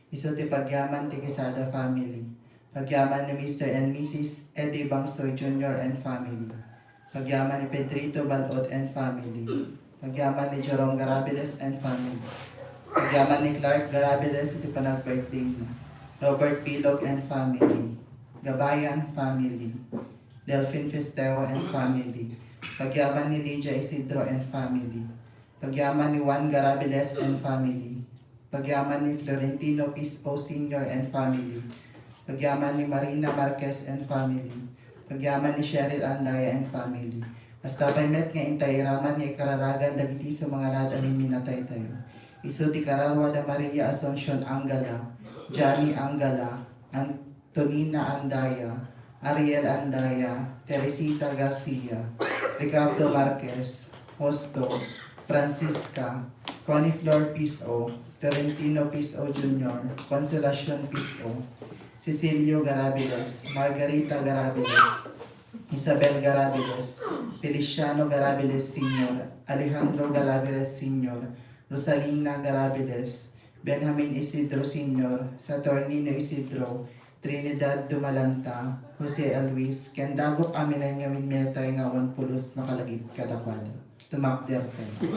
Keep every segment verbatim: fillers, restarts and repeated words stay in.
Isu ti pagyaman ti Quesada family. Pagyaman ni Mister and Missus Eddie Bangsoy Junior and family. Pagyaman ni Pedrito Balot and family. Pagyaman ni Jerome Garabiles and family. Pagyaman ni Clark Garabiles iti panag-birthday na. Robert Pilog and family. Gabayan family. Delfin Festejo and family. Pagyaman ni Lydia Isidro and family. Pagyaman ni Juan Garabiles and family. Pagyaman ni Florentino Piso Senior and family. Pagyaman ni Marina Marquez and family. Pagyaman ni Cheryl Andaya and family. Kasta pay met nga intay iraman nga ikararagan dagiti sumangalad a mimminataytayo. Isu ti kararua da Maria Asuncion Angala, Johnny Angala, Antonina Andaya, Ariel Andaya, Teresita Garcia, Ricardo Marquez, Justo, Francisca, Connie Flor Piso, Florentino Piso Junior, Consolacion Piso, Cecilio Garabiles, Margarita Garabiles, Isabel Garabiles, Feliciano Garabiles Senior, Alejandro Garabiles Senior, Rosalina Garabiles, Benjamin Isidro Senior, Saturnino Isidro, Trinidad Dumalanta, Jose Luis, ken dagok a mimminatay nga awan pulos makalagip kadakuada. Tumakder tayo.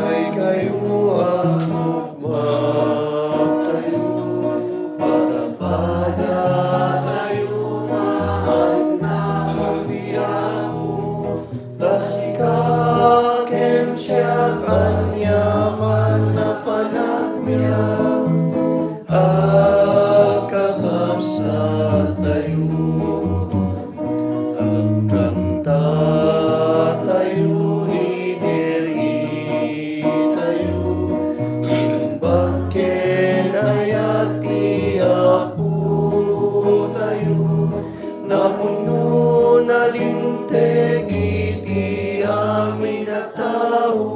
Ay kayo ako, magtayo, pada-pada tayo maannak, biag mo. Ta sika ken siak aniaman a panagbiag, agkakabsat tayo. Agkanta tayo, idi tayo imbag ken ayat ti Apo tayo. Napuno, nalinteg iti amin a tao,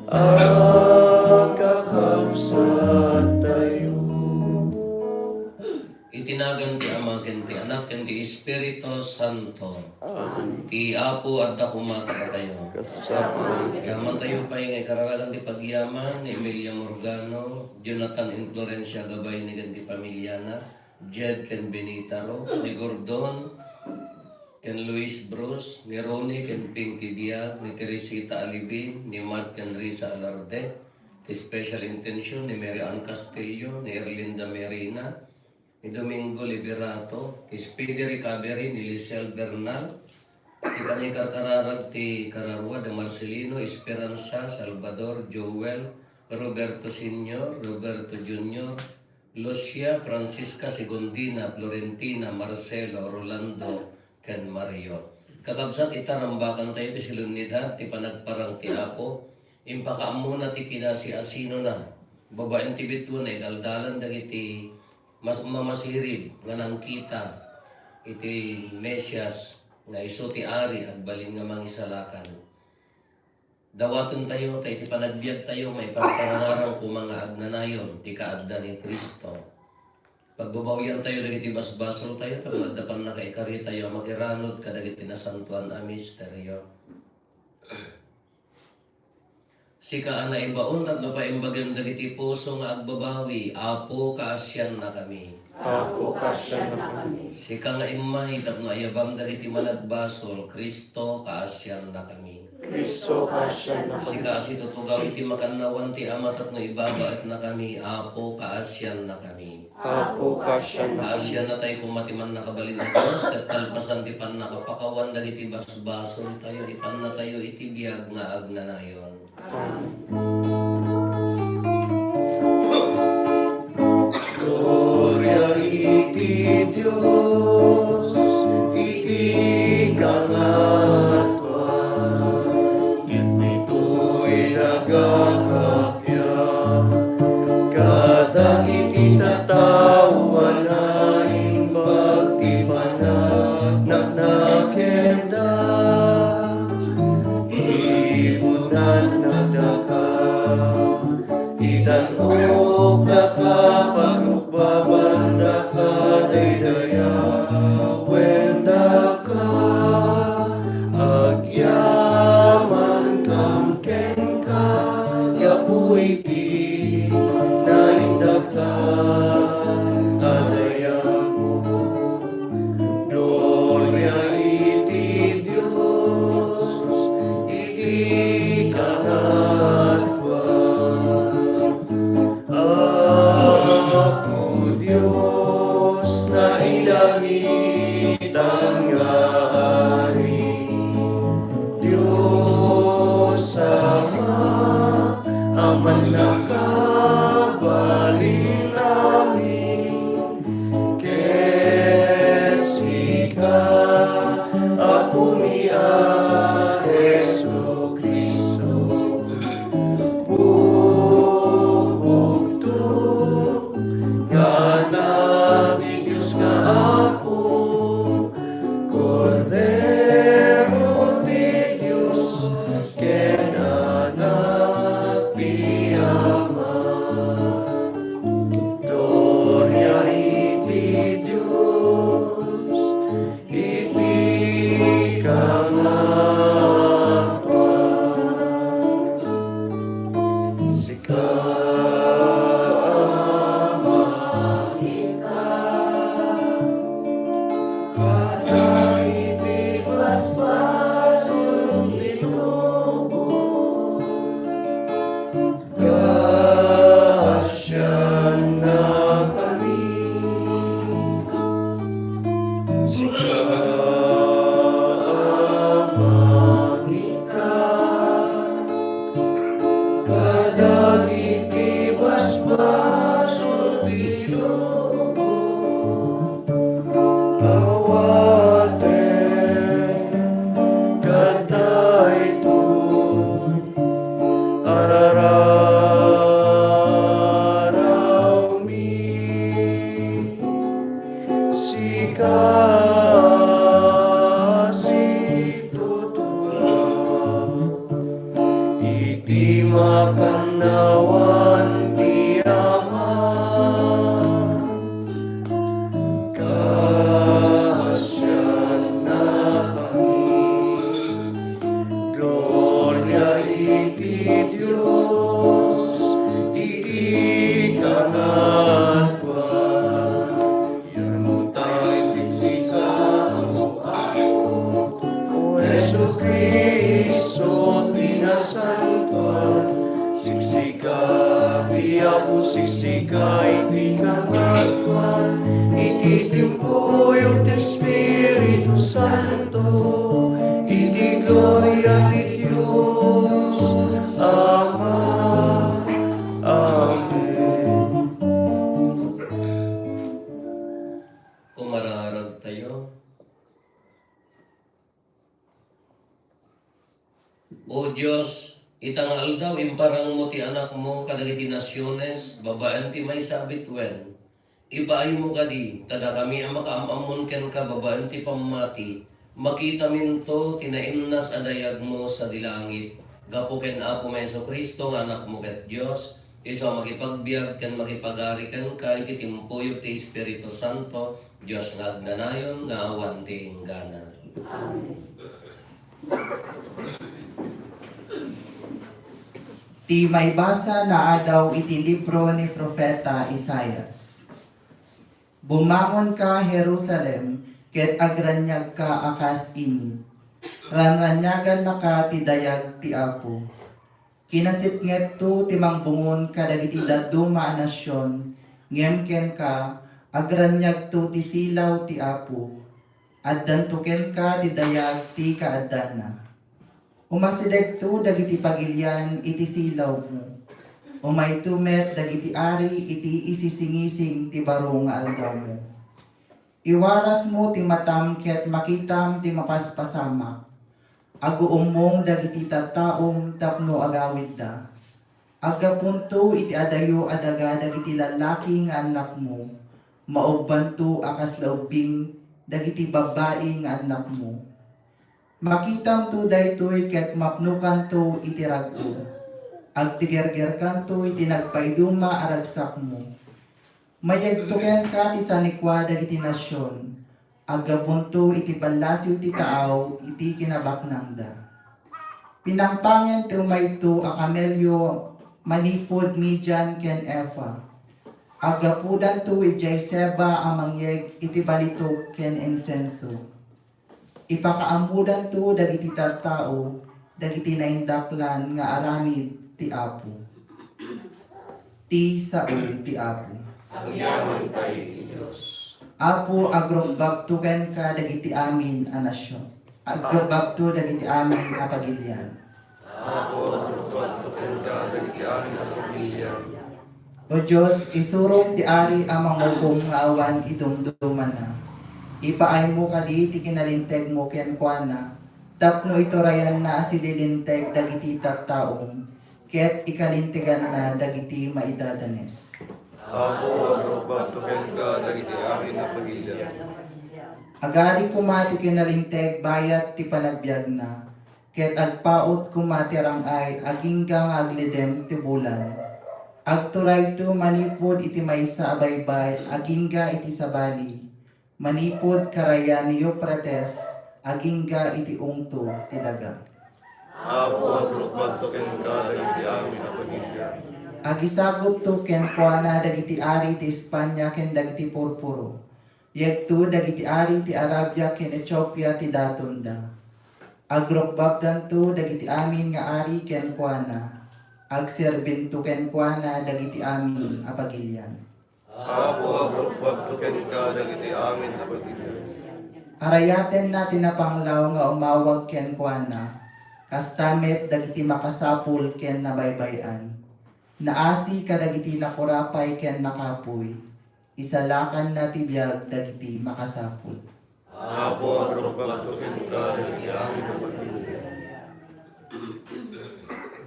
agkakabsat tayo. Iti nagan ti Ama, ken ti Anak, ken ti Espiritu Santo. Amen. Ti Apo adda koma kadakayo. Kasama. Yamantayo pay nga ikararagan ti pagyaman ni Emilia Morgano, Jonathan Influencia Gabay, ni ken ti pamiliana. Jed ken Benita Ro, ni Gordon ken Luis Bruce, ni Ronnie ken Pinky Biag, ni Teresita Alibin, ni Mark ken Risa Alarde, ti special intention ni Mary Ann Castillo, ni Erlinda Merina, ni Domingo Liberato, ti speedy recovery ni Lisel Bernal, ti pangikarkararag ti kararua da Marcelino Esperanza, Salvador, Joel, Roberto Senior, Roberto Junior, Lucia, Francisca, Segundina, Florentina, Marcelo, Rolando, ken Mario. Kakabsat, ita rambakantayo ti solemnidad ti panagparang ti Apo. Impakaammona ti kinasiasinona. Babaen ti bituen, naikaldalan dagiti mas-, mamasirib nga nangkita iti Mesias nga isu ti Ari agbalin nga Mangisalakan. Dawatentayo ta iti panagbiagtayo, maiparangarang koma nga agnanayon ti kaadda ni Cristo. Pagbabawiantayo dagiti basbasoltayo, tapno adda pannakaikaritayo a makiranud kadagiti nasantoan a misterio. Sika a naibaon tapno paimbagem dagiti puso nga agbabawi, Apo, kaasiannakami. Apo, kaasiannakami. Sika nga immay tapno ayabam dagiti managbasol, Cristo, kaasiannakami. Cristo, kaasiannakami. Sika a situtugaw iti makannawan ti Ama tapno ibabaetnakami, Apo, kaasiannakami. Apo, kaasiannakami. Kaasiannatay koma ti mannakabalin a Dios, ket kalpasan ti pannakapakawan dagiti basbasoltayo, ipannatayo iti biag nga agnanayon. Gloria iti Dios iti kangatoan, ket ditoy agkakappian kadagiti tattao a naimbag ti panagnagnakenda. Ibunan daka, itan-ok daka, pagrukba O Dios, ita nga aldaw, imparangmo ti Anakmo kadagiti nasiones babaen ti maysa a bituen. Ipaaymo kadi, ta dakami a makaam-ammon kenka babaen ti pammati, makitaminto ti naimnas a dayagmo sadi langit, gapu ken Apo Jesu-Cristo nga Anakmo ket Dios, isu a makipagbiag ken makipagari kenka iti timpuyog ti Espiritu Santo, Dios nga agnanayon nga awan ti inggana. Amen. Ti maibasa nga adaw iti libro ni Profeta Isaias. Bumangonka, Jerusalem, ket agraniagka a kas init. Ranraniagannaka ti dayag ti Apo. Kinasipngetto ti mangbungon kadagiti dadduma a nasion, ngem kenka, agraniagto ti silaw ti Apo. Addanto kenka ti dayag ti kaaddana. Umasidegto dagiti pagilian iti silawmo. Umayto met dagiti ari iti isisingising ti baro nga aldawmo. Iwarasmo ti matam ket makitam ti mapaspasamak. Aguummong dagiti tattaom tapno agawidda. Aggapunto iti adayo a daga dagiti lallaki nga annakmo, maubbanto a kasla ubbing dagiti babbai nga annakmo. Makitamto daytoy ket mapnokanto iti rag-o. Agtigergerkanto iti nagpaiduma a ragsakmo. Mayegto kenka ti sanikua dagiti nasion, aggapunto iti ballasiw ti taaw iti kinabaknangda. Pinangpangen ti umayto a kamelio manipud Midian ken Efa. Aggapudanto idiay Seba a mangyeg iti balitok ken insenso. Ipakaammodanto dagiti tattao dagiti naindaklan nga aramid ti Apo. Ti sao ti Apo. Agyamankay ti Dios. Apo, agrukbabto kenka dagiti amin a nasion. Agrukbabto dagiti amin a pagilian. Apo, agrukbabto kenka dagiti amin a pagilian. O Dios, isurong ti ari a mangukom nga awan idumdumana. Ipaaymo kadi ti kinalintegmo kenkuana, tapno iturayanna a sililinteg dagiti tattaom, ket ikalinteganna dagiti maidadanes. Apo, agrukbabto kenka dagiti amin a pagilian. Agari koma ti kinalinteg bayat ti panagbiagna, ket agpaut koma ti rang-ay agingga nga aglidem ti bulan. Agturayto manipud iti maysa a baybay agingga iti sabali, manipud karayan ni Eufrates agingga iti ungto ti daga. Apo, agrukbabto kenka dagiti amin a pagilian. Agisagutto kenkuana dagiti ari ti Espania ken dagiti purpuro. Yegto dagiti ari ti Arabia ken Etiopia ti datonda. Agrukbabdanto dagiti amin nga ari kenkuana. Agserbinto kenkuana dagiti amin a pagilian. Apo, agrukbabto kenka dagiti amin a pagilian. Arayatenna ti napanglaw nga umawag kenkuana, kasta met dagiti makasapul ken nabaybay-an. Naasi kadagiti nakurapay ken nakapuy. Isalakanna ti biag dagiti makasapul. Apo, agrukbabto kenka dagiti amin a pagilian.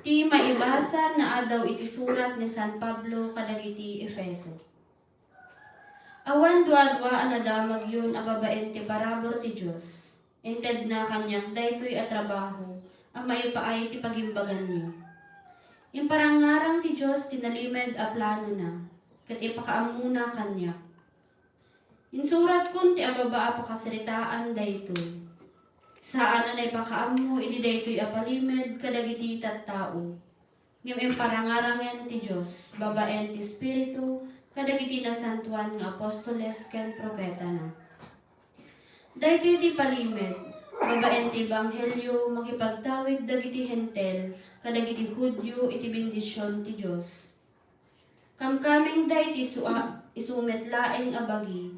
Ti maibasa nga adaw iti surat ni San Pablo kadagiti Efeso. Awan duadua a nadamagyon a babaen ti parabur ti Dios. Intedna kaniak daytoy a trabaho a maipaay ti pagimbaganyo. Imparangarang ti Dios ti nalimed a planona, ket ipakaammona kaniak. Insuratkon ti ababa a pakasaritaan daytoy. Saan a naipakaammo idi daytoy a palimed kadagiti tattao. Ngem imparangarangen ti Dios babaen ti Espiritu kadagiti nasantoan nga apostoles ken profetana. Daytoy ti palimed, babaen ti ebanghelio, makipagtawid dagiti Hentil kadagiti Judio iti bendision ti Dios. Kamkamengda iti isu a, isu met laeng a bagi,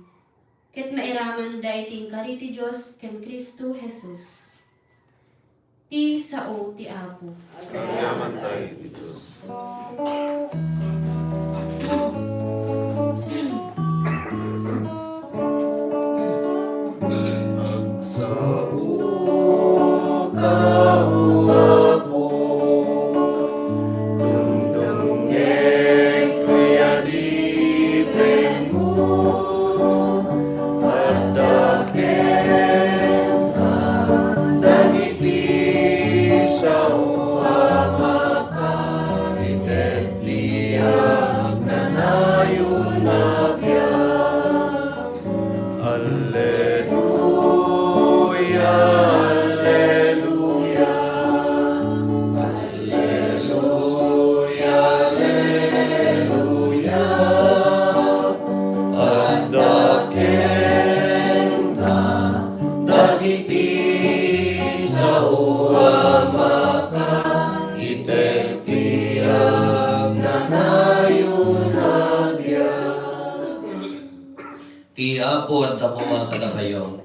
ket mairamanda iti inkari ti Dios ken Cristo Jesus. Ti sao ti Apo. Agyamankay ti Dios. Agsao ka, O Apo. Ti Apo adda koma kadakayo.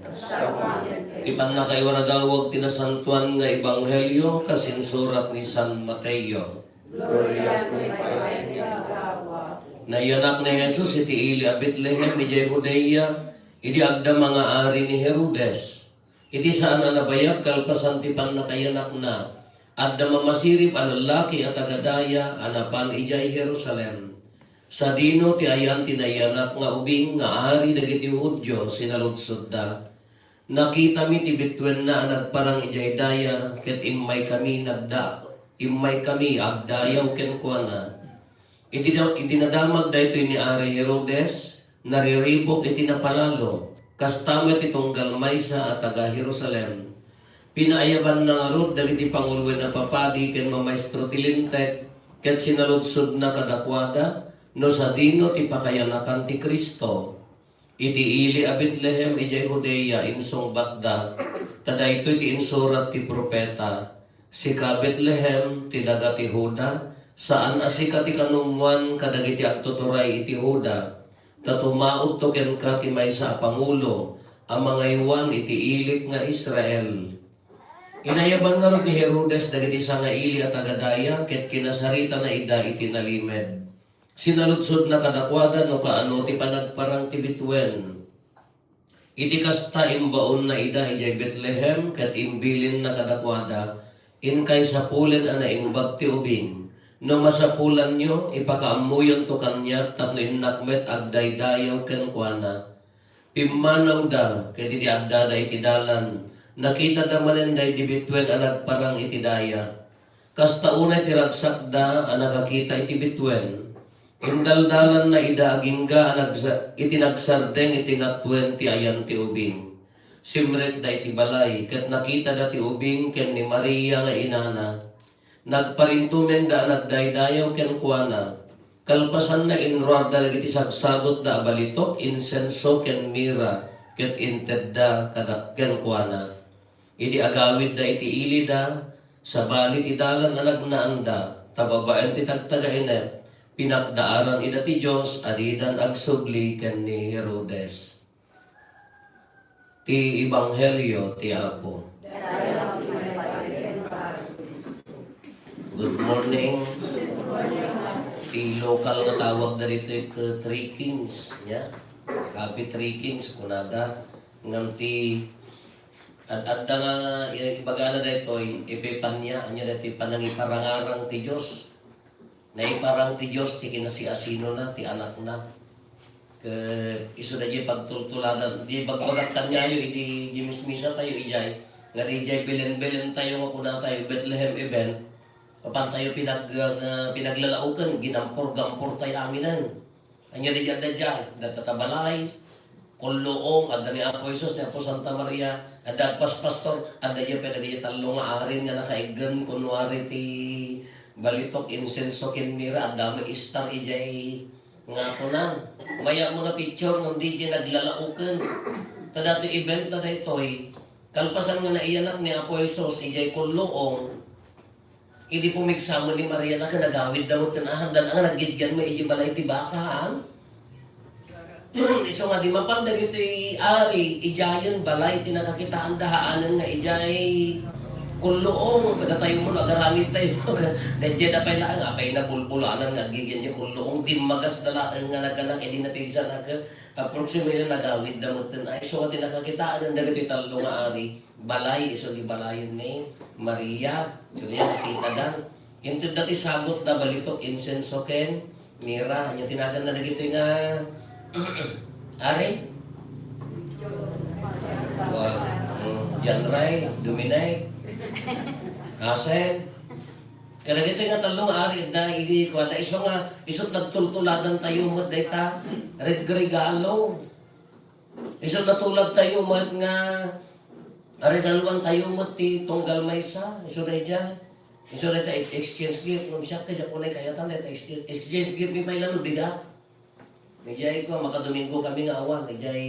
Ti pannakaiwaradawag ti nasantoan nga ebanghelio kas insurat ni San Mateo. Gloria koma, Apo. Nayanak ni Jesus iti ili a Betlehem idiay Judea, idi agdama nga ari ni Herodes. Iti saan a nabayag kalpasan ti pannakayanakna, adda mamasirib a lallaki a taga-daya a napan idiay Jerusalem. Sadino ti ayan ti nayanak nga ubing nga ari dagiti Judio sinaludsodda. Nakitami ti bituenna a nagparang idiay daya, ket immaykami nagda-, immaykami agdayaw kenkuana. Iti da-, iti nadamag daytoy ni Ari Herodes, nariribuk iti napalalo. Kasta met ti tunggal maysa a taga-Jerusalem. Pinaayabanna ngarud dagiti panguloen a papadi ken mamaestro ti Linteg, ket sinaludsodna kadakuada no sadino ti pakayanakan ti Cristo. Iti ili a Betlehem idiay Judea insungbatda, ta daytoy ti insurat ti profeta, "Sika, Betlehem, ti daga ti Juda, saan a sika ti kanummoan kadagiti agtuturay iti Juda, ta tumaudto kenka ti maysa a pangulo a mangaywan iti ilik nga Israel." Inayaban ngarud ni Herodes dagiti sangaili a taga-daya, ket kinasaritana ida iti nalimed. Sinaludsodna kadakuada no kaano ti panagparang ti bituen. Iti kasta, imbaonna ida idiay Betlehem ket imbilinna kadakuada, "Inkay sapulen a naimbag ti ubing. No masapulanyo, ipakaammoyonto kaniak tapno innak met agdaydayaw kenkuana." Pimmanawda, ket idi addada iti dalan, nakitada manen daydi bituen a nagparang iti daya. Kasta unay ti ragsakda a nakakita iti bituen. Indaldalanna ida agingga a nagsa-, iti nagsardeng iti ngatuen ti ayan ti ubing. Simrekda iti balay, ket nakitada ti ubing ken ni Maria nga inana. Nagparintumengda a nagdaydayaw kenkuana. Kalpasanna, inruarda dagiti sagsagutda a balitok, insenso, ken mira, ket intedda kada-, kenkuana. Idi agawidda iti ilida, sabali ti dalan a nagnaanda, ta babaen ti tagtagainep, pinakdaaran ida ti Dios a didan agsubli ken ni Herodes. Ti Ebanghelio ti Apo. Good morning. Ti lokal nga tawag dagitoy ket Three Kings, nia? Happy Three Kings, kunada. Ngem ti ad-adda nga i-, ibagana daytoy, Epifania, ania daytoy panangiparangarang ti Dios. Naiparang ti Dios ti kinasiasinona, ti Anakna. Ket isu daydiay pagtultuladan, di bagbagak kaniayo idi, idi mismisa tayo idiay, nga diay Belen-Belen tayo nga kuna tayo, Bethlehem event, apan tayo pinag-, ah, pinaglalaoken, ginampor-gampor tayo aminen. Ania daydiay adda diay, adda ta balay, kulluong, adda ni Apo Jesus, ni Apo Santa Maria, adda agpaspastor, adda diay pay dagiti tallo nga arin nga nakaiggen, kunwari ti balitok, insenso, ken mira, adda met star idiay nga kunan. Mayat nga picture ngem diay naglalaoken. Ta datoy event na daytoy, kalpasan nga naiyanak ni Apo Jesus idiay kulluong, idi pumigsa met ni Maria, nagawidda met ti naandan, nga naggidgad met idiay balay ti baka, haan? Isu nga di mapan dagitoy ari, idiayen balay ti nakakitaanda, haanen nga idiay kulluong, kadatayo met no agaramid tayo. Daydiay da pay laeng, apay nabulbulanan nga aggigyan diay kulluong, dimmagasda laeng nga naganak idi napigsa, nag-, approximately nagawidda met ti, ay, isu nga ti nakakitaanda dagitoy tallo nga ari. Balay, isu di balayen ni Maria. Isu di nakitadan. Intedda ti sagutda, balitok, insenso, ken mira. Ania ti naganna dagitoy nga ari? Wa, mm, Janray, Dominic, Hasen. Kadagitoy nga tallo nga ari, adda idi kuada, isu nga, isu't nagtultuladan tayo met dayta, regregalo. Isu natulad tayo met nga aregaloan tayo met ti tunggal maysa. Isu daydiay. Isu dayta ex-, exchange gift. Ngem siak, diak unay kayatan dayta exchange, exchange gift mi pay la no bigat. Idiay ko, makadomingo kami nga awan. Idiay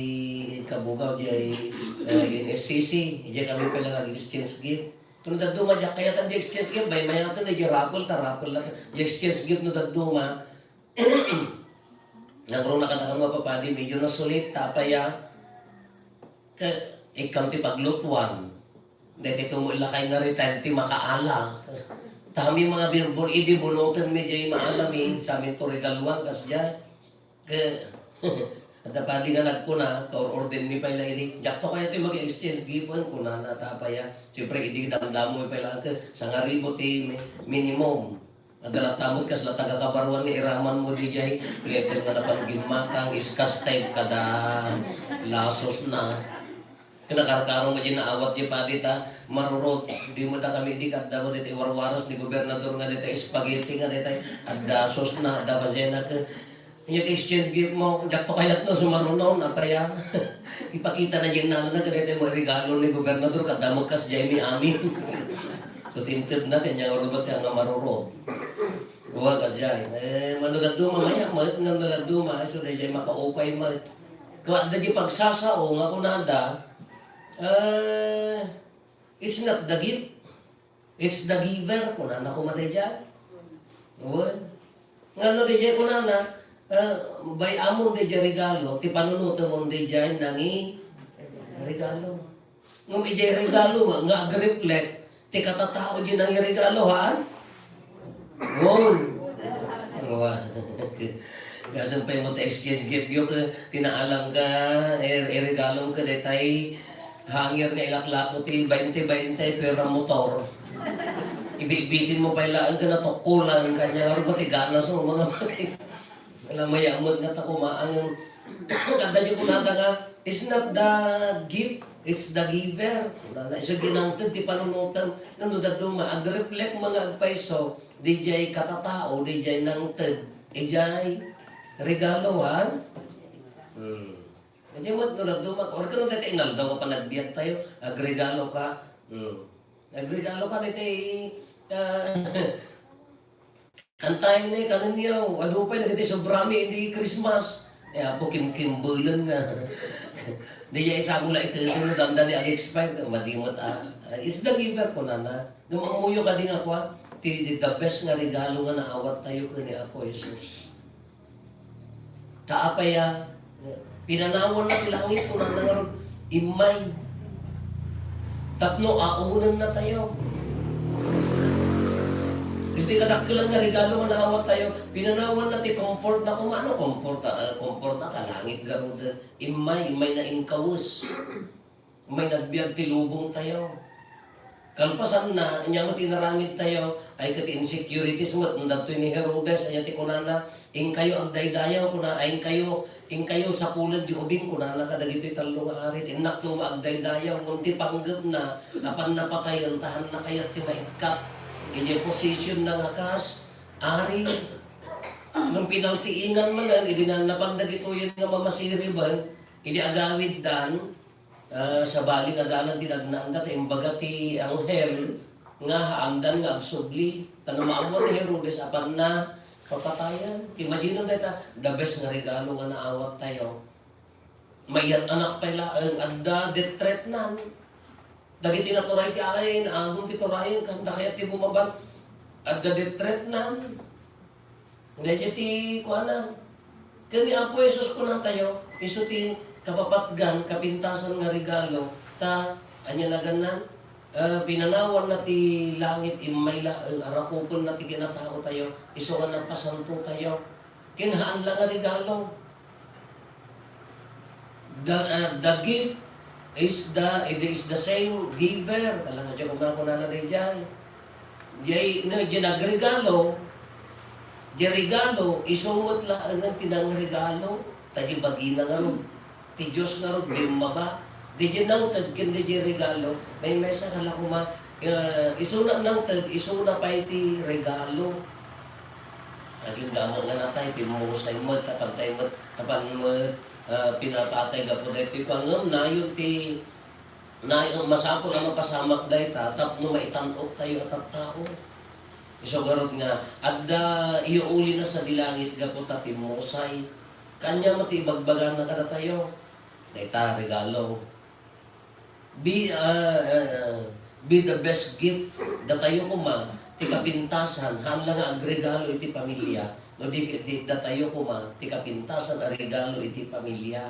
Kabugaw, idiay, eh, N S C C. Idiay kami pay la nag-exchange gift. Kun dadduma, diak kayatan di exchange gift. Bay, mayaten, idiay raffle, ta raffle la. Di exchange gift no dadduma. Nangruna kadakayo nga papadi, medyo nasulit, ta apay a, ka, ikkam ti paglutuan. Daytoy kamo lakay nga retired ti makaala. Ta amin nga birbor, idi bunotenmi jay maala mi, sa amin to regaluan, kasdiay. Ke, adda padi nga nagkuna, kaur-ordenmi pay la idi. Diakto kayat ti mag-exchange gift, kunana, ta apay a. Siyempre, idi damdamomi pay la, ke, sangaribu ti mi-, minimum. Adda latta met kasla taga-Cabarruan nga iramanmo diay, letter nga napan gimmatang, iskas type kada lasos na. Kinakarkarong nga di naawat di padi ta, marurot, di mo da kami di kadda mo ditoy warwaras ni gobernador nga ditoy spaghetti nga ditoy, adda sos na, adda bazena ke. Nya exchange gift mo, diakto kayat no, sumarunon, apay a. Ipakita na di nana, kadaytoy mo regalo ni gobernador, kadda mo kas jay ni amin. So, tinted na, kanya nga rubat nga marurot. Wa, kasjay. Eh, mano dadduma, maya, mayat nga dadduma, so, dayjay makaupay met. Kua, adda di pagsasao, nga kunada, eh, it's not the gift, it's the giver, kunana koma dayjay. Wa. Ngano dayjay kunana, eh, bay-amon dayjay regalo, ti panunotemon dayjay nangi regalo. Ngem idiay regalo nga, nga ag-reflect ti katatao di nangiregalo, ha? Wow! Wow! Gasem pay mo ti exchange gift yo, ke, ti naalam ka, eh, iregalom ka detay hanger nga ilaklako ti bainte bainte pera motor. Ibitbitin mo pay laeng ka natukkulan, kanya nga rumatiganas mo, mga bagay. Wala mayamet nga ta kumaang. Adda di kunada nga, "It's not the gift, it's the giver." Kunana, isu di nangted ti panunotan. Ngem no dadduma, ag-reflect mga agpayso, dijay katatao, dijay nangted, ijay regalo, ha? Hmm. Ijay met no dadduma, or kano dati inaldaw nga panagbiag tayo, agregalo ka. Hmm. Agregalo ka dati, ah, Antayen ni kanenyo, adu pay dagiti sobrami idi Christmas. Eh, Apo, kimkimbelen nga. Di ya isamo la iti ito, dandani ag-expire, madimot, ah, ah, is the giver, kunana. Ngem ammoyo kadi nga kua, ti, ti the best nga regalo nga naawat tayo ken ni Apo Jesus. Ta apay a, pinanawanna ti langit, kunana ngarud, "Immay." Tapno aunenna tayo. Iti kadakkelan nga regalo nga naawat tayo, pinanawanna ti comfort na koma, no, comfort, ah, comfort na ta langit garuden. Immay, immay na inkawes. May nagbiag ti lubong tayo. Kalpasanna, ania met inaramid tayo, ay ket insecurities met, datoy ni Herodes, ania ti kunana, "Inkayo agdaydayaw," kuna, ay, "Inkayo, inkayo sapulen ti ubing," kunana kadagitoy tallo nga ari, "Innak koma agdaydayaw," ngem ti panggepna, apan napatayen, ta haanna kayat ti maikkat. Idiay position na nga kas, ari, nung pinaltiingan manen, idi na, napan dagitoyen nga mamasiriben, idi agawiddan, Ah, sabali nga dalan ti nagnaanda, ta imbaga ti anghel nga haandan nga agsubli. Ta no maammo ni Herodes, apanna papatayan. Imagine dayta, the best nga regalo nga naawat tayo. Mayat anak pay laeng, adda death threat nan. Dagiti naturay ti ay, naagum ti turayen, kanda kayat ti bumabag, adda death threat nan. Nga iti kuana, ken ni Apo Jesus kuna tayo, isu ti kapapatgan, kapintasan nga regalo, ta, ania nagannan? Eh, pinanawanna ti langit, immay laeng a rakupenna ti kinatao tayo, isu nga napasanto tayo. Ken haan la nga regalo. The, uh, the gift is the, it is the same giver. Talaga siya kumakunana dayjay. Jay, no, jay nagregalo, jay regalo, isu met laengen ti nangregalo, ta jay bagina ngarud. Ti Dios ngarud, bimmaba. Di jay nangted, ken di jay regalo, may mesa ka la kuma, uh, isuna nangted, isuna pay ti regalo. Agingga met nga natay, pimmusay met, apan tay met, apan met, ah, pinapatay gapu daytoy kua, ngem nayon ti, nayon, masapul a mapasamak dayta tapno maitan-ok tayo a tattao. Isu garud nga, adda iuuli na sadi langit gapu ta pimmusay. Kanya met ti ibagbagana kadatayo. Dayta, regalo. Be, ah, ah, be the best gift. Datayo koma, ti kapintasan, haan la nga agregalo iti pamilya, No di, di datayo koma ti kapintasan a regalo iti pamilya.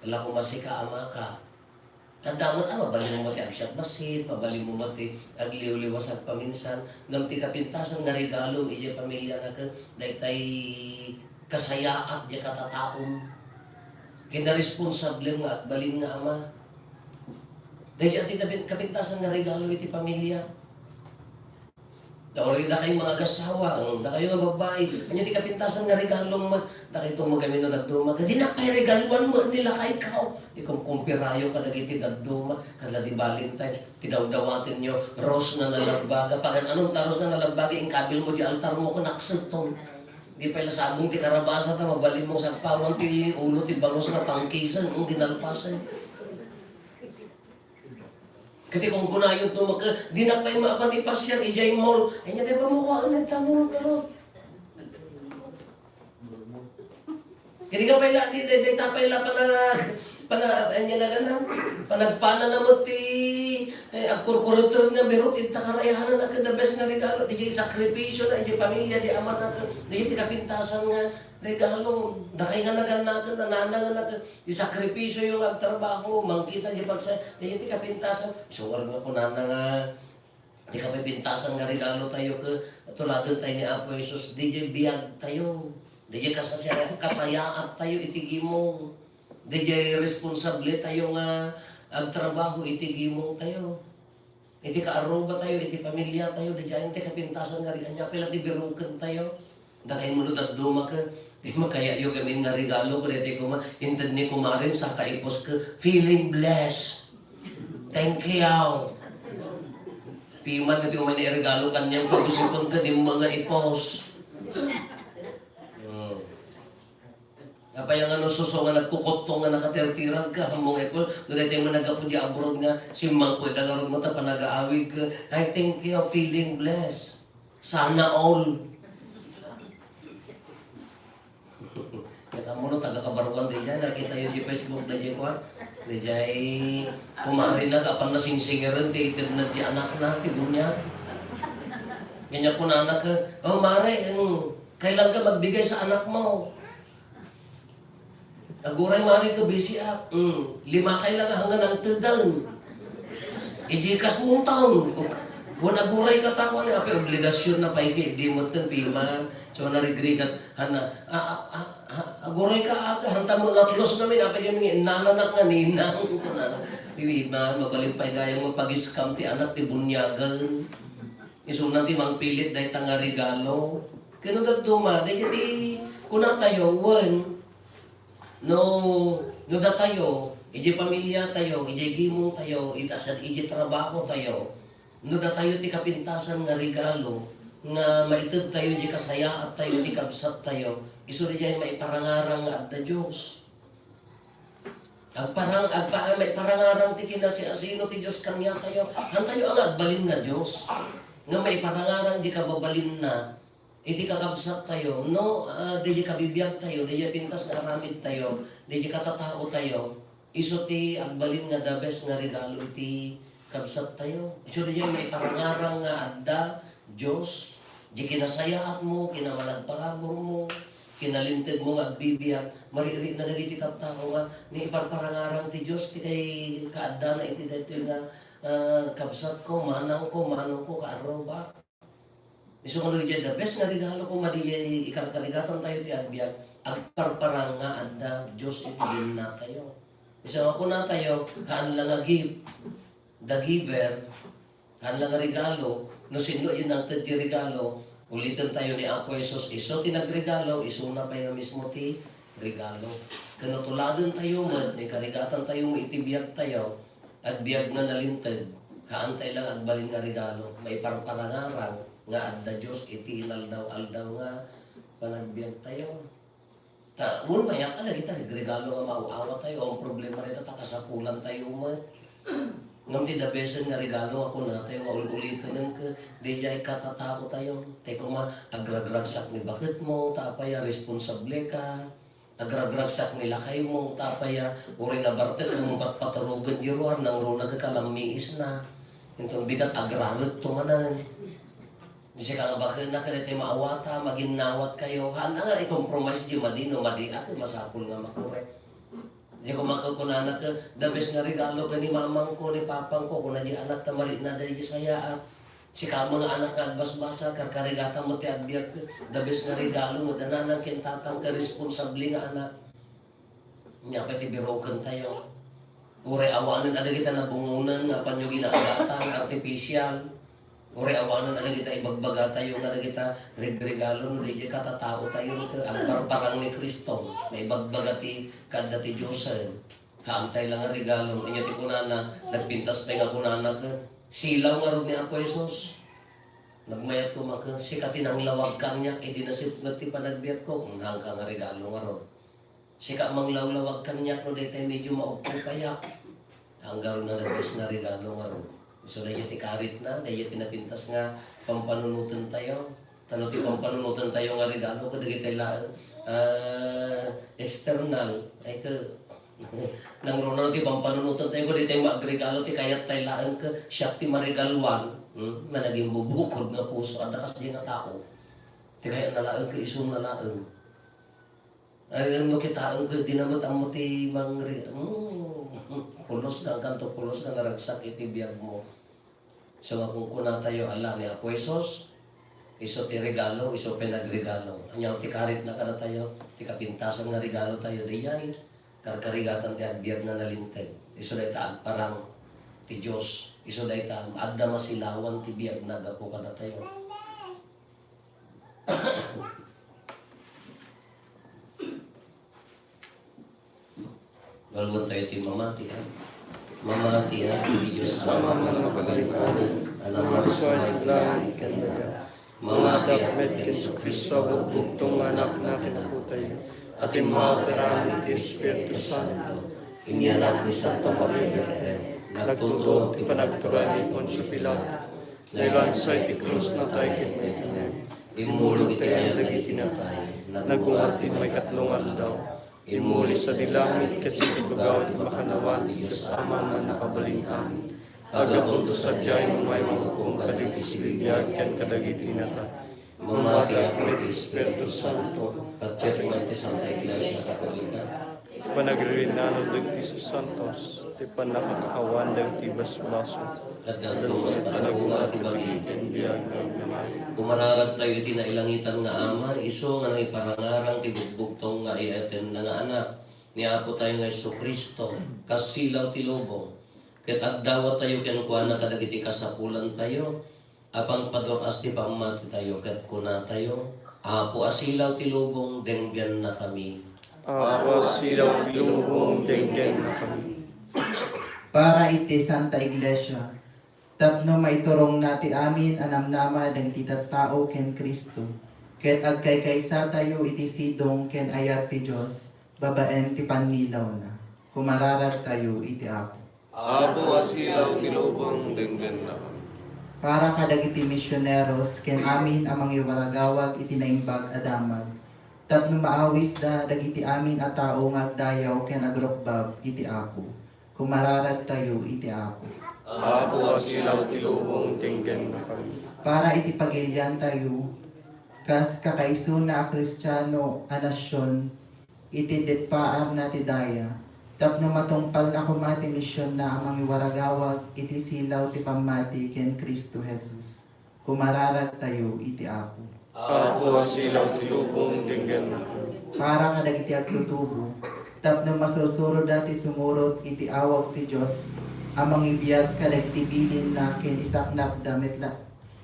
Ala koma sika, amaka. Adda met a mabalinmo ti agsiatbassit, mabalinmo met ti agliwliwas agpaminsan. Ngem ti kapintasan nga regalo idiay pamilya na ket daytay kasayaat diay katataom. Kinaresponsablem nga agbalin nga ama. Daydiay ti kapin-, kapintasan nga regalo iti pamilya. Dakayo, dakayo nga agassawa, mm, dakayo nga babbai. Ania ti kapintasan nga regalo met, dakayo ti magamin a dadduma. Dinak pay regaluan met ni lakayko. Ikumkumpirayo kadagiti dadduma, kasla di Valentine's, ti dawdawatenyo, rose nga nalabbaga. Pagan-anom ta rose nga nalabbaga, inkabilmo di altarmo, ket naksetton. Di pay la sabong ti karabasa ta mabalinmo sagpawan ti ulo ti banus nga pangkisen, mm, dinalpasen. Ket kunkunayonto met, dinak pay maapan ipasiar idiay mall. Ania ti pammukoen ta mall, pero. Ket di ka pay la, di, di, di ta pay la pana-, pana-, ania na gana, panagpana na met ti, eh, agkurkureter nga birut, ita karayanan na ket the best nga regalo. Di sakripisio na, di pamilya, di ama na, di ti kapintasan nga regalo. Dakay nga nagannaken, nananangan na ket Ti sakripisioyo nga agtrabaho, mangkita ti pagsa-, daydiay ti kapintasan. Isu ngarud nga kunana nga, ti kapintasan nga regalo tayo ket tuladen tayo ni Apo Jesus, daydiay biag tayo. Daydiay kasaya-, kasayaat tayo iti gimong. Daydiay responsable tayo nga agtrabaho iti gimong tayo. Iti kaarruba tayo, iti pamilya tayo, daydiay ti kapintasan nga ri-, ania pay la ti biruken tayo. Dakayo met no dadduma ket, ti makayayo gamin nga regalo, ket daytoy koma, inted ni kumarim, saka ipos ket, feeling blessed. Thank you. Piman nga ti umay nga regalo kaniam, pag-usipen ket, di mo nga ipos. Hmm. Apay nga no suso nga nagkukutto nga nakatirtirag ka, ammom nga ipos, no daytoy man naggapu di abroad nga simmangpet da ngarud mo ta panagaawid ka, I think you're feeling blessed. Sana all. Ket ammo no taga Kabaruan daydiay, nakitayo di Facebook daydiay kua. Daydiay kumare na, apan nasingsingiren ti itedna ti anakna, ti buniag. Kanya kunana ka, "Oh, mare, eng, kailan ka magbigay sa anak mo?" Aguray, mare, ka busy ak. Mm, lima kay lang hanggang ang tudang. I-Gcash mo taon. Wen aguray ka taon, eh, apay obligasyon na pay kay di mo ten piman. So, narigrigat, hana, a, a, a, a, aguray ka aga, hanta mo nga close namin, apay kami nga, nananak nga ninang. Kunana, piman, mabalin pay gayam nga pag-scam ti anak, ti bunyagan. Isuna ti mangpilit dayta nga regalo. Ket no dadduma, dayta ti kunatayo, wen, no, no datayo, idiay pamiliatayo, idiay gimongtayo, iti asad, idiay trabahotayo, no datayo ti kapintasan nga regalo nga maitedtayo idiay kasayaattayo iti kabsattayo, isu daydiay maiparangarang nga adda Dios. Agparang-, agpa-, maiparangarang ti kinasiasino ti Dios kaniatayo. Hantayo a nga agbalin nga Dios. Nga maiparangarang di kababalinna iti kakabsattayo, no, ah, di kabibiagtayo, di pintas nga aramidtayo, di katataotayo. Isu ti agbalin nga the best nga regalo iti kabsattayo. Isu di maiparangarang nga adda Dios, di kinasayaatmo, kinamanagparaburmo, kinalintegmo nga agbibiag, maririit na dagiti tattao nga naiparparangarang ti Dios ti kay kaaddana iti daytoy nga, ah, kabsatko, manangko, manongko, kaarruba. Isu nga no, diay the best nga regalo ko, madi diay ikarkarigatan tayo ti agbiag, agparparang nga adda Dios iti binnatayo. Isu nga kunatayo, haan la nga gift, the giver, haan la nga regalo, no sinno diay nangted ti regalo, uliten tayo ni Apo Jesus, isu ti nagregalo, isuna pay nga mismo ti regalo. Ken no tuladen tayo met, ni karigatan tayo met iti biag tayo, agbiag nga nalinteg, haan tayo lang agbalin nga regalo, maiparparangarang nga adda Dios iti inaldaw-aldaw nga panagbiag tayo. Ta, wen, mayat a dagita regalo nga maaw-awat tayo, ang problema dita, ta kasapulan tayo met. Ngem ti the best nga regalo nga kunatayo nga ul-uliten ket, daydiay katataotayo. Tay koma, agragragsak ni baketmo, ta apay a responsable ka. Agragragsak ni lakaymo, ta apay a, uray nabartek, patpaturogen di ruar, nangruna ka kalammiisna. Inton bigat, agrarek to manen. Sika nga bakenna, ket daytoy maawata, maginnawatkayo. Haan nga i-compromise diay madi no madi a, ket masapul nga makurek. Diay koma ket kunana ket, "The best nga regalo ken ni mamangko, ni papangko," kuna diay anak ta marikna daydiay sayaat. Sika met nga anak nga agbasbasa, karkarigata met ti agbiag, the best nga regalo met, nanang ken tatang ket responsable nga anak. Ania pay ti birokentayo? Uray awanen a dagita nabungonen nga apanyo ginaagatan, artificial. Uray awanen a dagita ibagbagatayo nga dagita regregalo no diay katataotayo ket agparparang ni Cristo. Naibagbaga ti kaadda ti Diosen. Haantay la nga regalo. Ania ti kunana, nagpintas pay nga kunana ket, "Silaw ngarud ni Apo Jesus." Nagmayat koma ket, "Sika ti nanglawag kaniak idi nasipnget ti panagbiagko." Haanka nga regalo ngarud. Sika manglawlawag kaniak no daytoy medyo maupay payak. Anggar nga the best nga regalo ngarud. So, daydiay ti karitna, daydiay ti napintas nga pampanunotentayo. Tano ti pampanunotentayo nga regalo, kadagitoy laeng, ah, external. Ay, ka, nangruna ti pampanunotentayo, kadagitoy maagregalo, ti kayattayo laeng, ka, siak ti maregaluan. Hmm? Nga naging bubukod nga puso, adda kasdiay nga tao. Ti kayatna laeng, ka, isuna laeng. Ay, no kitaem ket, di na met ammo ti mangri-, hmm, pulos nga, angkanto pulos nga naragsak iti biagmo. So, nga kunkunatayo, ala ni Apo Jesus, isu ti regalo, isu pinagregalo. Ania ti karitna kadatayo, ti kapintasan nga regalotayo, dayay, karkarigatan ti agbiag nga nalinteg. Isu dayta agparang ti Dios, isu dayta adda masilawan ti biagna gapu kadatayo. Nalwan tayo ti mamati, ha? Mamati, ha? Ti Dios Ama, Ama, makabalin amin. Anak, Anak, Anak, Anak, Anak, Anak, Anak, Mamati, ha? Ken Jesu-Cristo, bugbugtong nga Anak na kinaputay. Atin mater amin ti Espiritu Santo. Inyanak ni Santa Maria Virgen. Nagtutuok ti panagturay ni Poncio Pilato. Nailansa iti krus, natay ket naitanem. Immulog iti ayan dagiti natay. Nagungar ti maikatlo nga aldaw. Immuli sadi langit ket situgaw iti makannawan ti Dios Ama a mannakabalin amin. Aggapunto sadiay, umay manghukom kadagiti sibibiag ken kadagiti natay. Mamati iti Espiritu Santo, patiek met ti Santa Iglesia Katolika. Ti panagririnanon dagiti santos, ti pannakakawan dagiti basbasol. Addanto met panagungar ti bagi ken biag nga agnanayon. Kumararagtayo iti nailangitan nga Ama, isu nga nangiparangarang ti bugbugtong nga iyatenna nga Anak, ni Apotayo nga Jesu-Cristo, kas silaw ti lubong. Ket agdawatayo kenkuana kadagiti kasapulantayo, a pangpadur-as ti pammatitayo ket kunatayo, "Apo a silaw ti lubong, denggennakami." Apo a silaw ti lubong, denggennakami. Para iti Santa Iglesia, tapno maiturongna ti amin a namnama dagiti tattao ken Cristo, ket agkaykaysatayo iti sidong ken ayat ti Dios babaen ti pannilawna. Kumararagtayo iti Apo. Apo a silaw ti lubong, denggennakami. Para kadagiti misioneros ken amin a mangiwaragawag iti naimbag a damag, tapno maawisda dagiti amin a tao nga agdayaw ken agrukbab iti Apo, kumararagtayo iti Apo. Apo a silaw ti lubong, denggennakami. Para iti pagiliantayo, kas kakaisuna a Kristiano a nasion, iti dippaarna ti daya, tapno matungpalna koma ti misionna a mangiwaragawag iti silaw ti pammati ken Cristo Jesus. Kumararagtayo iti Apo. Apo a silaw ti lubong, denggennakami. Para kadagiti agtutubo, tapno masursuroda ti sumurot iti awag ti Dios a mangibiag kadagiti bilinna ken isaknapda met la-,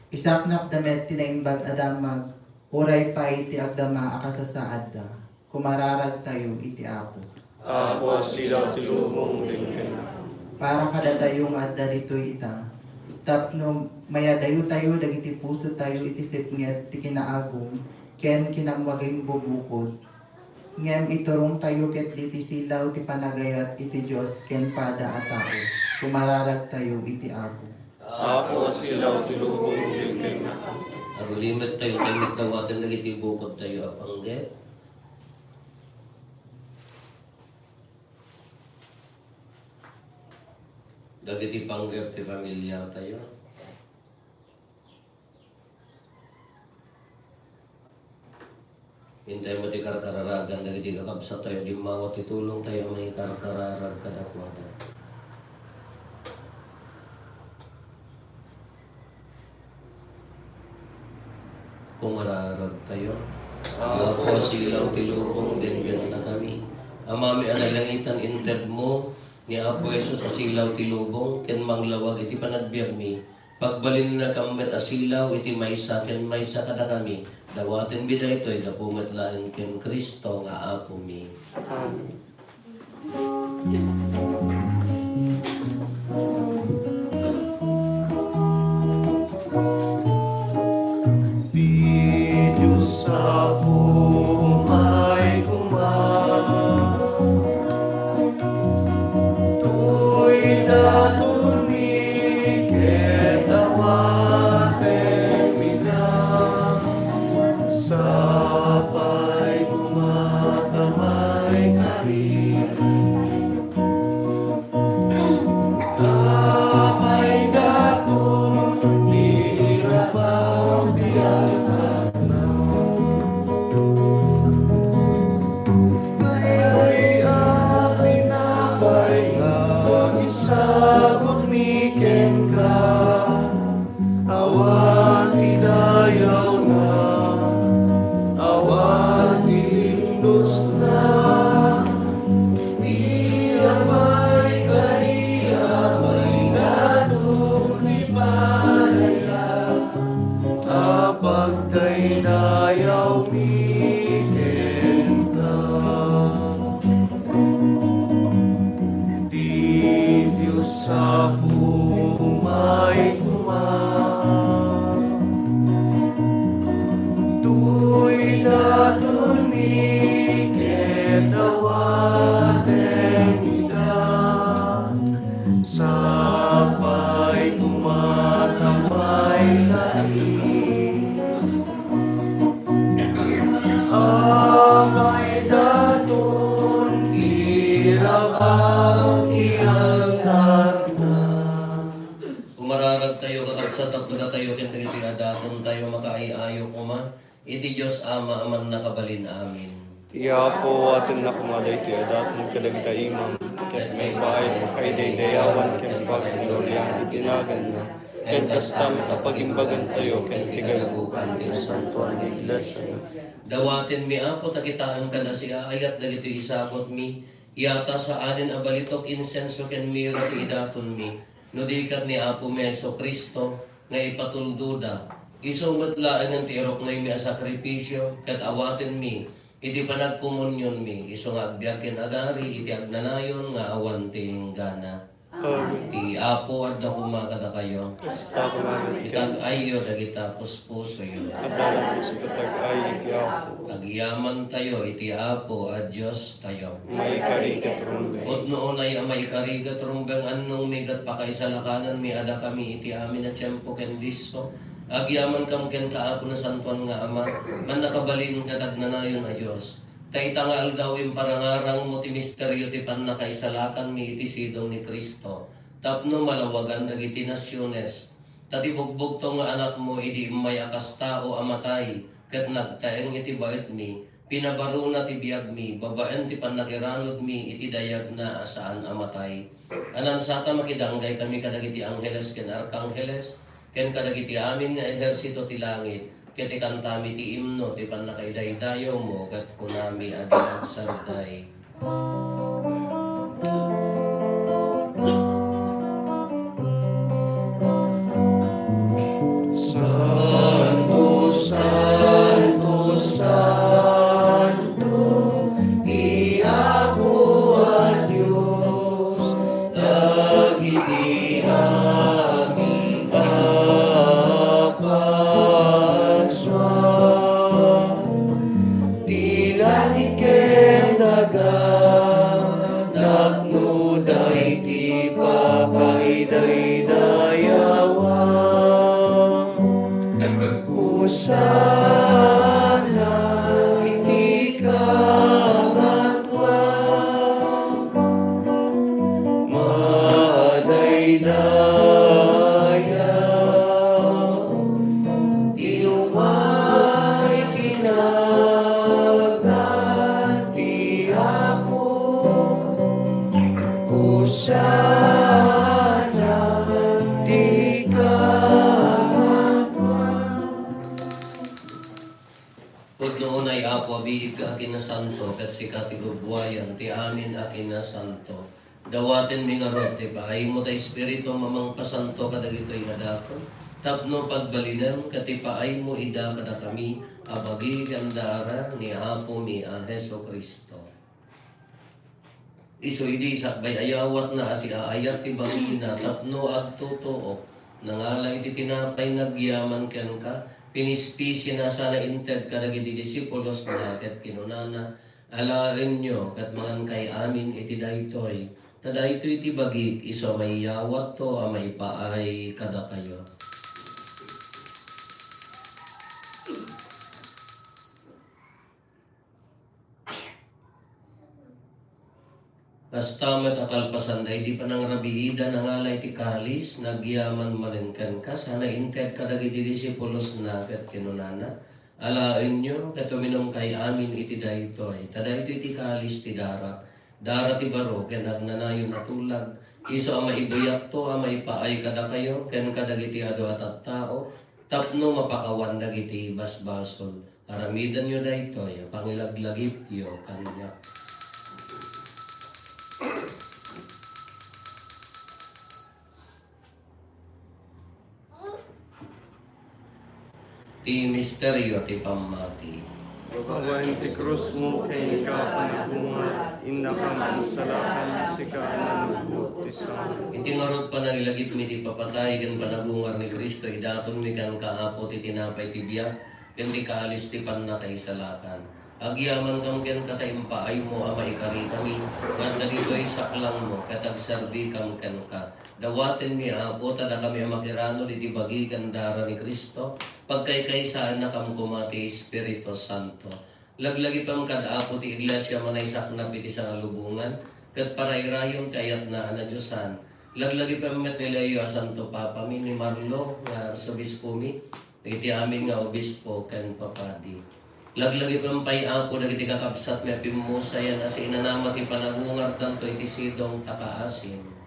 isaknapda met ti naimbag a damag, uray pay ti agdama a kasasaadda. Kumararagtayo iti Apo. Apo a silaw ti lubong, denggennakami. Para kadatayo nga adda ditoy ita, tapno mayadayotayo dagiti pusotayo iti sipnget ti kinaagum ken kinamaging bubukod, ngem iturongtayo ketdi ti silaw ti panagayat iti Dios ken pada a tao. Kumararagtayo iti Apo. Apo a silaw ti lubong, denggennakami. Agulimettayo, tay met dawaten dagiti bukodtayo a panggep. Dagiti panggep ti familiatayo. Intay met ti karkararagan dagiti kakabsat tayo, dimmawa ti tulong tayo a maikarkararag kadakuada. Kumararag tayo. Apo, silaw ti lubong, denggentakami. Amami a nalangitan, intedmo ni Apo Jesus a silaw ti lubong ken manglawag iti panagbiagmi. Pagbalinennakam met a silaw iti maysa ken maysa kadakami. Dawatenmi daytoy gapu met laeng ken Cristo nga Apomi. Amen. Ti Dios Apo, umay koma. Toy datonmi ket awatenmi da. Sapay koma ta maikari. Amay daton ti irabaw ti altarna. Daytoy a tinapay nga isagutmi kenka. Awan ti dayawna, awan ti lindosna. Ti amay kari a maidaton ti padaya a pagdaydayawmi kenka. Ti Dios Apo, umay koma. Toy datonmi ket awatenmi da. Sapay koma ta maikari. Amay daton ti irabaw ti altarna. Umararag tayo, kakabsat, tapno datayo ken dagiti a daton tayo makaay-ayo koma iti Dios Ama a Mannakabalin. Amen. Ti Apo, awatenna koma daytoy a daton kadagita imam, ket maipaay a makaidaydayawan ken paggloriaan iti naganna, ken kasta met a pagimbagantayo ken ti gagabuan ti nasantoan nga iglesia. Dawatenmi, Apo, ta kitaem kada siaayat dagitoy isagutmi, yata saanen a balitok, insenso ken mira ti idatonmi, no di ket ni Apomi Jesu-Cristo nga ipatuldoda. Isu met laengen ti iruknoymi a sakrifisio, ket awatenmi iti panagkomunionmi, isu nga agbiag ken agari iti agnanayon nga awan ti inggana. Amen. Ti Apo adda koma kadakayo. Kasta koma met. Itag-ayyo dagita puspusoyo. Adda laeng ti tag-ay iti Apo. Agyamantayo iti Apo a Diostayo. Maikari ket rumbeng. Pudno unay a maikari ket rumbeng, annongmi ket pakaisalakananmi a dakami iti amin a tiempo ken disso. Agyamankam kenka, Apo, Nasantoan nga Ama, Mannakabalin ket agnanayon a Dios. Ta ita nga aldaw, imparangarangmo ti misterio ti pannakaisalakanmi iti sidong ni Cristo, tapno malawagan dagiti nasiones. Ta ti bugbugto nga Anakmo idi immay a kas tao a matay ket nagtaeng iti baetmi, pinabarona ti biagmi babaen ti pannakiranudmi iti dayagna a saan a matay. Anansata, makidanggay kami kadagiti angheles ken arkangheles, ken kadagiti amin nga ehersito ti langit, ket ikantami ti imno ti pannakaidaydayawmo, ket kunami a di agsarday. Santo, santo, santo, ti Apo a Dios. Dagiti amin a pagsua, ti langit ken daga, napnoda iti pakaidaydayawa. Hosanna iti kangatoan. Madaydayaw ti umay ti na Saan ti kangatoan? Pudno unay, Apo, a biig a kinasanto, ket sika ti gubbuayan ti amin a kinasanto. Dawatenmi ngarud ti paaymo ta Espiritu a mangpasanto kadagitoy a dakon, tapno pagbalinem ket ipaaymo ida kadakami a bagi ken dara ni Apomi a Jesu-Cristo. Isu idi sakbay a yawatna a siaayat ti bagina tapno agtutuok, nangala iti tinapay nga agyaman kenka, pinispisina sana inted kadagiti disipulosna ket kinunana, "Alaenyo ket mangankay amin iti daytoy, ta daytoy ti bagik isu a maiyawatto a maipaay kadakayo." Kasta met a kalpasan daydi panangrabiida, nangala iti kalis, nagyaman manen kenka, sana inted kadagiti disipulosna ket kinunana, "Alaenyo ket uminumkay amin iti daytoy, ta daytoy ti kalis ti darak, dara ti baro ken agnanayon a tulag, isu a maibuyakto a maipaay kadakayo ken kadagiti adu a tattao, tapno mapakawan dagiti basbasol." Aramidenyo daytoy a pangilaglagipyo kaniak. Ti misterio ti pammati. Awan ti krusmo ken ika a panagungar, innakam a salakan, sika a nanugbuot ti sao. Iti ngarud panangilagipmi ti ipapatay ken panagungar ni Cristo, idatonmi kenka, Apo, ti tinapay ti biag, ken ti kalis ti pannakaisalakan. Agyamankam kenka ta impaaymo a maikarikami, ngem dagitoy saklangmo ket agserbikam kenka. Dawatenmi, Apo, ta dakami a makiranud iti bagi ken dara ni Cristo, pagkaykaysaennakam koma ti Espiritu Santo. Laglagipem kad Apo ti Iglesia a naisaknap iti sangalubongan, ket parairayom ti ayatna a nadiosan. Laglagipem met ni Leo a Santo Papami, ni Marlo nga Arsobispomi, dagiti amin nga obispo ken papadi. Laglagipem pay, Apo, dagiti kakabsatmi a pimmusayan a siinanama ti panagungardanto iti sidong ta kaasim.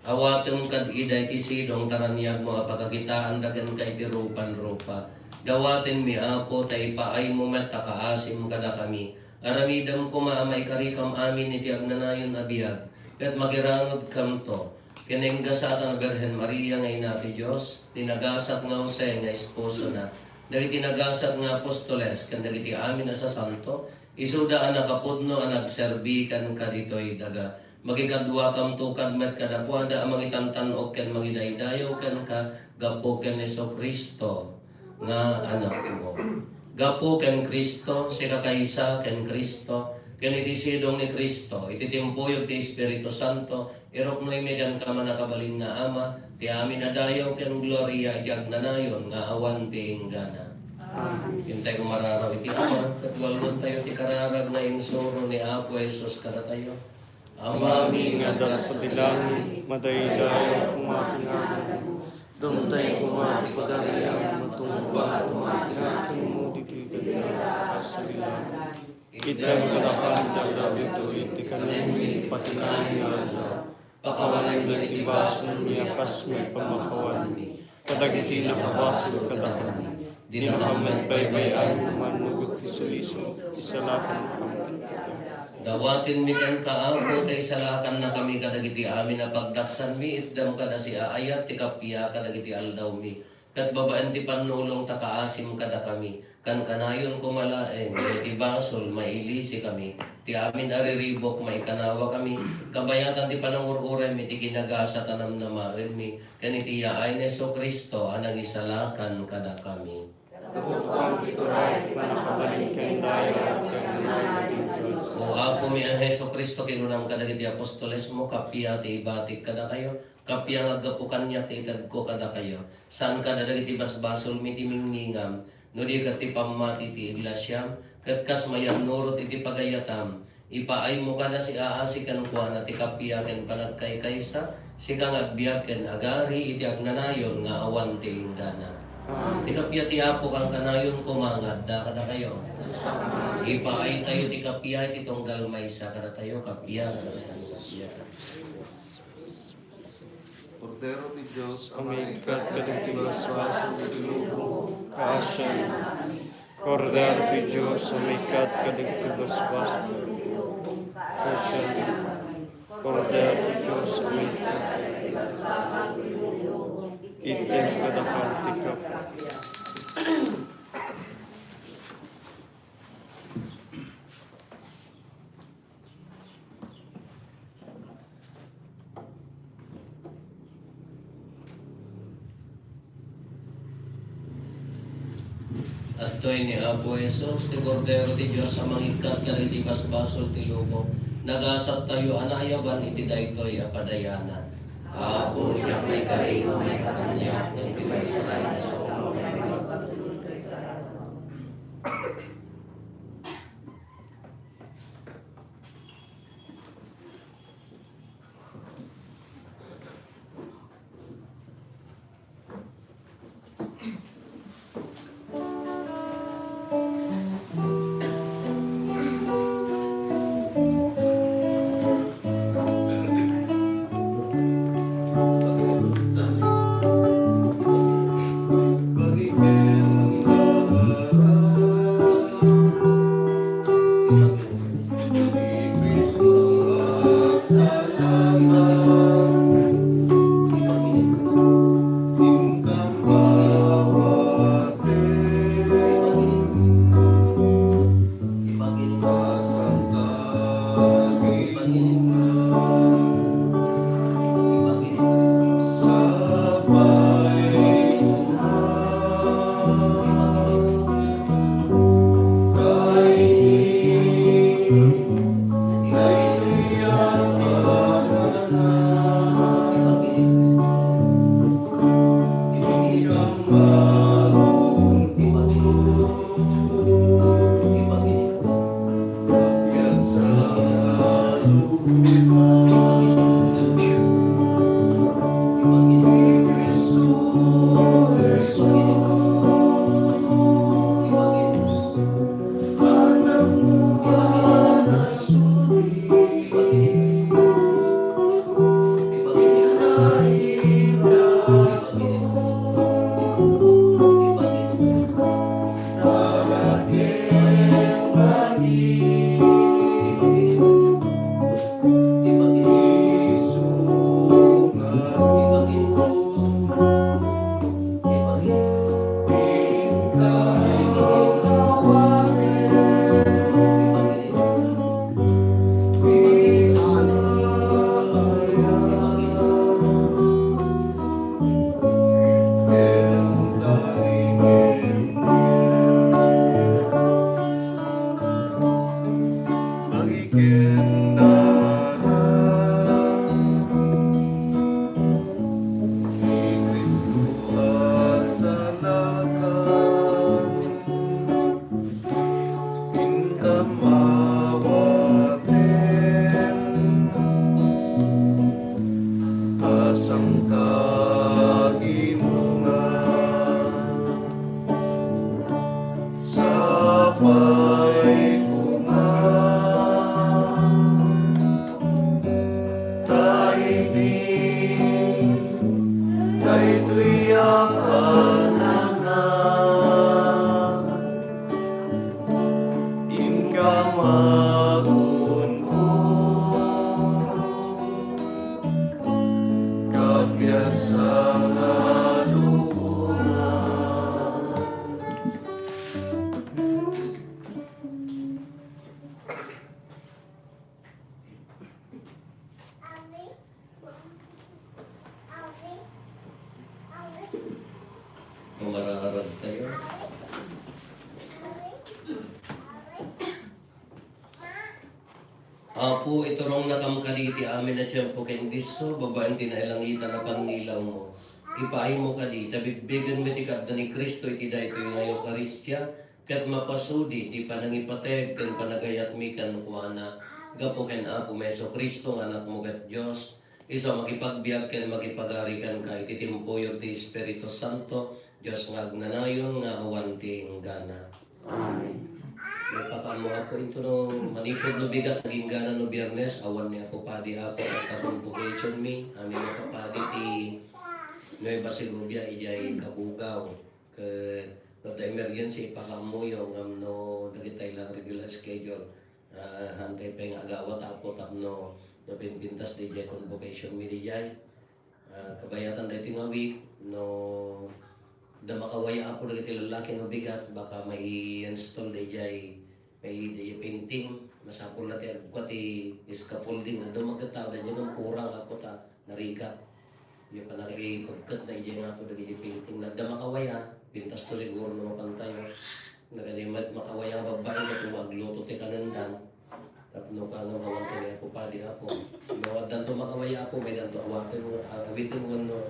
Awatem kad ida iti sidong ta raniagmo a pakakitaanda kenka iti rupan-rupa. Dawatenmi, Apo, ta ipaaymo met a kaasim kadakami. Aramidem koma a maikarikam amin iti agnanayon a biag, ket makiranudkamto ken nagasat a Birhen Maria nga Ina ti Dios, ni nagasat nga Jose nga esposona, dagiti nagasat nga apostoles, ken dagiti amin a sasanto, isuda a nakapudno a nagserbi kenka ditoy daga. Makikaduakamto kad met kadakuada a mangitantan-ok ken mangidaydayaw kenka gapu ken Jesu-Cristo nga Anakmo. Gapu ken Cristo, sikakaysa ken Cristo, ken iti sidong ni Cristo, iti timpuyog ti Espiritu Santo, iruknoymi kenka, mannakabalin nga Ama, ti amin a dayaw ken gloria iti agnanayon nga awan ti inggana. Amen. Intay umararaw iti Ama, ket walwaltayo ti kararag nga insuro ni Apo Jesus kadatayo. Amami nga adda sadi langit, madaydayaw koma ti ngaganmo. Dumteng koma ti pagariam, matungpal koma ti nakemmo ditoy dayta a kas sadi langit. Itdan kadakami ti aldaw ditoy ti kanenmi iti patinayan nga aldaw. Pakawanem dagiti basolmi a kas met pamakawanmi kadagiti nakabasol kadakami. Dinakam met baybay-an no manngugot ti sulisog, isalakannakami kenka. Dawatenmi kenka, Apo, ta isalakannakami kadagiti amin a pagdaksanmi, itdam kad a siaayat ti kappia kadagiti aldawmi. Ket babaen ti pannulong ta kaasim kadakami, kankanayon koma laeng, iti basol, mailisikami, ti amin a riribuk, maikanawakami, kabayatan ti panangur-uraymi iti kinagasat a namnamaenmi, ken iti yaay ni Jesu-Cristo a nangisalakan kadakami. Napupuan ti turay ti pannakabalin ken dayag ken nanayon ti Dios. O Apomi a Jesu-Cristo, kinunam kadagiti apostolesmo, kappia ti ibatik kadakayo, kappia nga aggapu kaniak ti itedko kadakayo. Saan kad a dagiti basbasolmi ti mingmingam, no di ket ti pammati ti iglesiam, ket kas mayannurot iti pagayatam, ipaaymo kada siaasi kenkuana ti kappia ken panagkaykaysa, sika nga agbiag ken agari iti agnanayon nga awan ti inggana. Ti kappia ti Apo, kankanayon koma nga adda kadakayo. Ipaaytayo ti kappia iti tunggal maysa kadatayo, kappia, kappia, kappia. Kordero ti Dios a mangikkat kadagiti basbasol iti lubong, kaasian. Kordero ti Dios a mangikkat kadagiti basbasol iti lubong, kaasian. Kordero ti Dios a mangikkat kadagiti basbasol iti lubong, itdem kadakayo ti kappia. Adtoy ni Apo Jesus, ti Kordero ti Dios a mangikkat kadagiti basbasol ti lubong. Nagasattayo a naayaban iti daytoy a padayanan. Apo, diak maikari no maikkan kaniak iti maysa a iso. Ken dada ni Cristo a sanakan, inka mawaten a sangkaginungan. Sapay koma ta iti daytoy a panangan, inka magunggong, kabiasang a lubongan. Pumaraarag tayo. Apo, iturongnakam kadi iti amin a tiempo ken disso, babaen ti nailangitan a pannilawmo. Ipaaymo kadi ta bigbigenmi ti kaadda ni Cristo iti daytoy nga Eukaristia, ket mapasudi ti panangipateg ken panagayatmi kenkuana. Gapu ken Apomi Jesu-Cristo nga Anakmo ket Dios, isu a makipagbiag ken makipagari kenka iti timpuyo ti Espiritu Santo, Dios nga agnanayon nga awan ti inggana. Amen. Mapakaammo, Apo, intono manipud no bigat agingga no Biernes, awan ni Apo Padi, Apo, ta convocation mi, amin a papadi ti Nueva Segovia idiay Cabugao. Ket no adda emergency, ipakaammoyo, ngem no dagitay la regular schedule, ah, haantay pay nga agawat, Apo, tapno mapinpintas diay convocation mi diay. Ah, kabayatan daytoy nga week, no adda makawaya, Apo, dagiti lallaki no bigat, baka mai-install daydiay, mai-, daydiay painting, masapul la ti agkua ti scaffolding, adda magtattao daydiay ngem kurang, Apo, ta narigat. Diay pannakaikutkuto daydiay nga, Apo, dagiti painting, no adda makawaya, pintasto siguro no mapantayo. Dagiti met makawaya nga babbai, ket agluto ti kanendan. Tapno ka nga mawanto ni Apo Padi, Apo. No addanto makawaya, Apo, maydanto awaten, a-, awiten wenno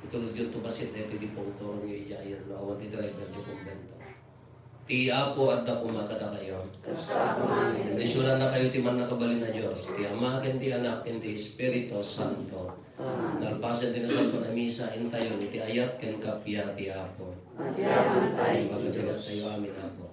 ituludyonto bassit daytoy dipuntoro idiay ayan, no awan ti driver idiay kumbento. Ti Apo adda koma kadakayo. Kasta koma. Bendisyonannakayo ti Mannakabalin a Dios, ti Ama, ken ti Anak, ken ti Espiritu Santo. Amen. Nalpasen ti nasalun a misa, intayon iti ayat ken kappia ti Apo. Agyamantayo iti Dios. Magbigat tayo, amin, Apo.